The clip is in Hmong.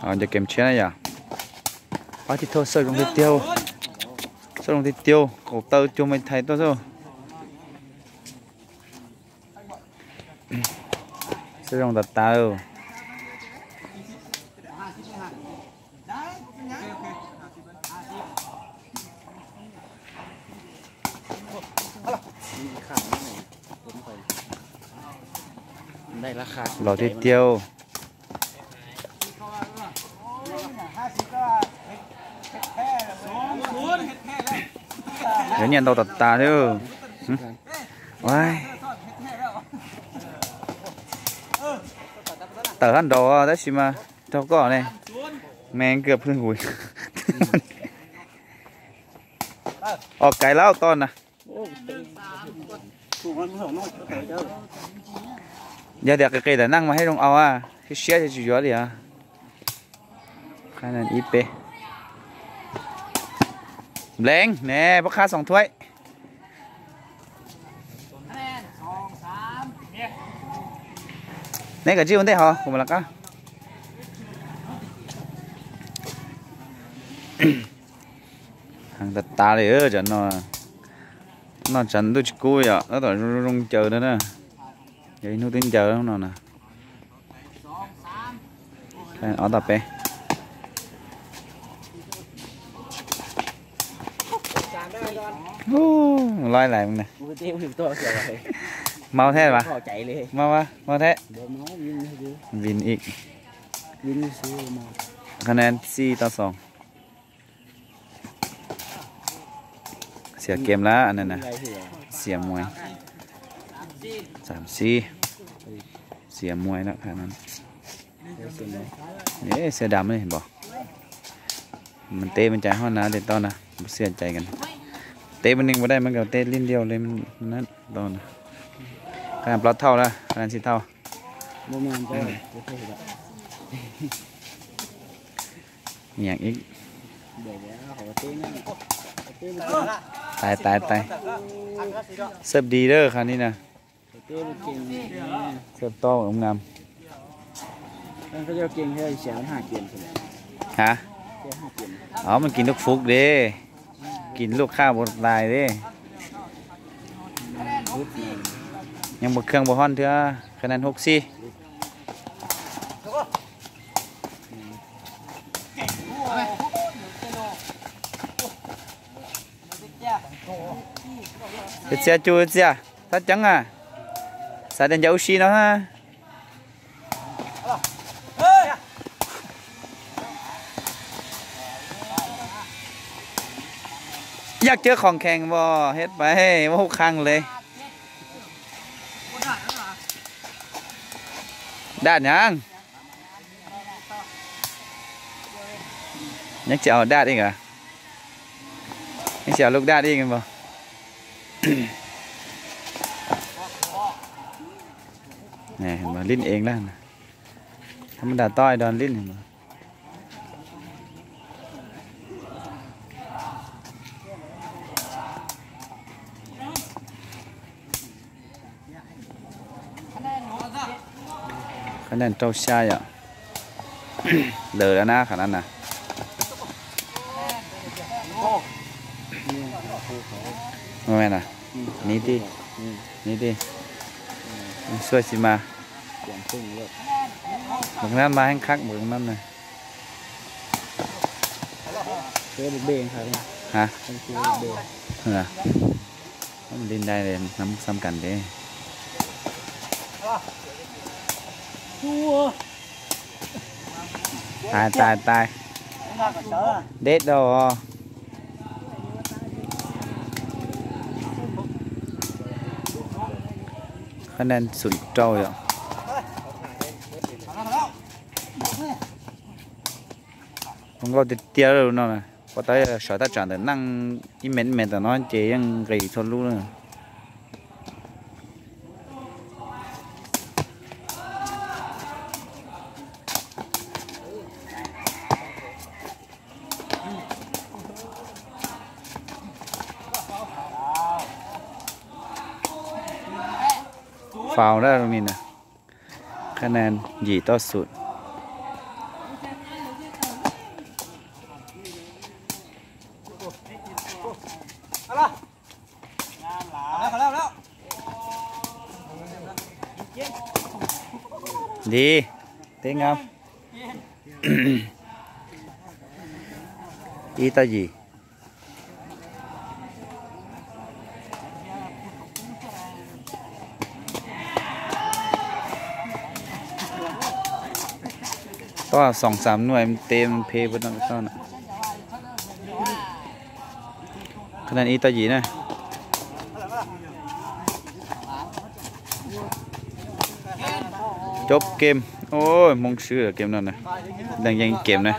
Cov game tshiab na yom. Pab tib thauj xawj zoo tiag tiag. Xawj zoo tiag tiag, qaum taw cuag me thais tuaj xwb. Xawj zoo tas tas. Los tiag tiag. Yuav nyiaj ntau tas tas thiab. Tawm hab nraud tab sis mas raug koj ne. Me kawg pheej hu. Os kaiv lauj toj na. Yog tias qis qis tawm neej mas thiaj zoo au, siab siab ces tsis yuav li os. Ib peb. Nplev ne, pob qhab xoom thuaib. Neb kom ntsib ua ntej hov kuv mam los qab. Heev tas tas li, tsam no, no tsam ntuj tsis kub yom, tab tom zoo zoo ncaws no na. Yog ib hnub twb ncaws no na. Ob tog peb. Loj lais na. Mau thiab mas. Mau, mau thiab. Vin ib.คะแนน สี่ต่อสอง. Xiam game lawm, xiam muaj. Xam xib. Xiam muaj lawm. Xiam dam li npog. Mas teb mas cais hoj na, tej toj na, xiam cais kan. Teb mas neeg ua dai mas kom teb lij liau li na, toj na. Qhov plaub thauj na, qhov txhij thauj. Nyeem ib. Tais tais tais. Xab di lawm qhov ni na. Xab toj ub nam. Hab, o mas kis lub fuv de, kis lub qhaj npua tais de. Yeej npua kheej npua hoj thiab, qhia neeg hub xij. Txias cus txias, thab ceeb a, xav tias ncaws ub si no. Yaj cawb qhov khees as, hib pais muab hub qhaj le. Daj nyav. Neb tsis au daj ib, neb tsis au lub daj ib. Lij eev lawm, thab mab dam toj ib do lij. Qhov nees rau xya yom. Lawm na qhov no na. Niv tij, niv tij. Xuaj xi mas. Mus nab mas heev qhab mus nab na. Li ntawd nab xam kam ntev. Tais tais tais. Deb dau. Qhov nees xoom rau yom. Zoo nkauj tiag tiag no. Puas tau sawv thaj tsam ntawm neej ib mev ib mev tom no ces yeej nqis txhua lub na. Faus na, zoo li na. Qhab nees yim toj xum. Li, teb ngam. Ib tag yim. Toj xoom xam nuaj teb phem puas toj na. Qhov no ib tag yim na. Cov kem, Hmoob swb kem no na. Leej yeej kem na.